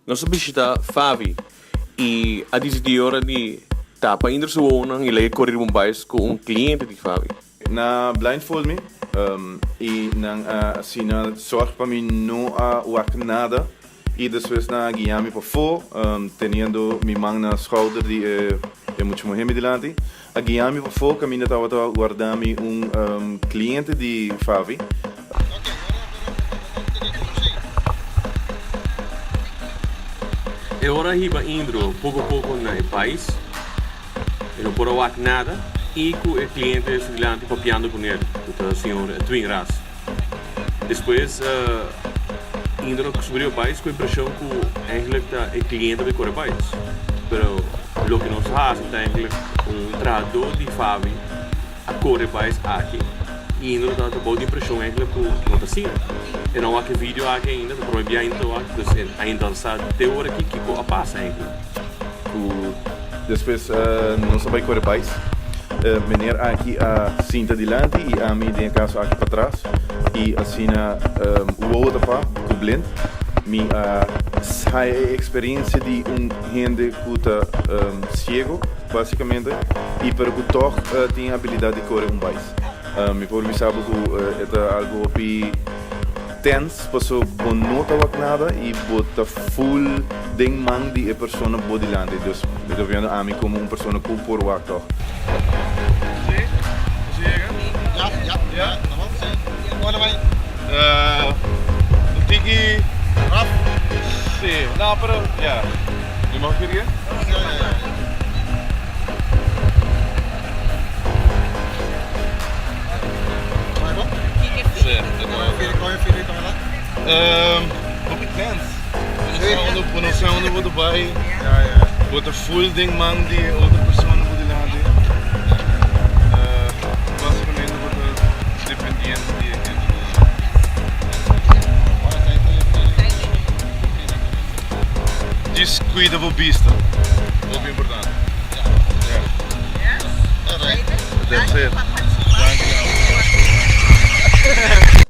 Nos a bishita Favi y a dicidi ora di tapa Indro su wowonan y laga e core riba un bais cu un cliente di Favi. Nan a blindfold mi y nan a asina zorg pa mi no a wak nada y despues nan a guia mi pafó teniendo mi man na schouder di e mucha muher mi dilanti. A guia mi pafó caminda tabata warda mi un cliente di Favi. E ora a hiba Indro poco poco na e pais. E no por a wak nada y cu e cliente su dilanti papiando cu nel, cu ta señor Edwin Ras. Despues Indro a subi riba bais cu impresion cu eigenlijk ta e cliente bay core bais. Pero loke nos a haci ta eigenlijk un trahador di Favi a core bais aki y Indro ta bou di impresion eigenlijk cu no ta asina. E no wak e video aki ainda, ta prome bia ainda ta wak, dus e ainda no sa te ora aki kico a pasa eigenlijk. Cu despues nos a bay core bais. Meneer aki a sinta dilanti y ami den e caso aki patras y asina wowo tapa cu blind. Mi a haya e experiencia di un hende cu ta ciego basicamente y pero cu toch tin e habilidad di core un bais. Mi por bisa bo cu e ta algo hopi tens paso bo no ta wak nada y bo ta full den man di e persona bo dilanti. Dus mi ta viendo ami como un persona cu por wak toch. Sí, bo yega? Ya, ya, ya, ta bon, sí. Kon a bai? Un tiki Rap? Sí, no, pero ya. Mi mag pidié? Sí, ya, ya. Hopi tens. Bo no sa unda bo ta bai. Bo ta full den man di e otro persona bo dilanti. Basicamente bo ta dependiente di e hende. Djis cuida bo bista. Hopi importante.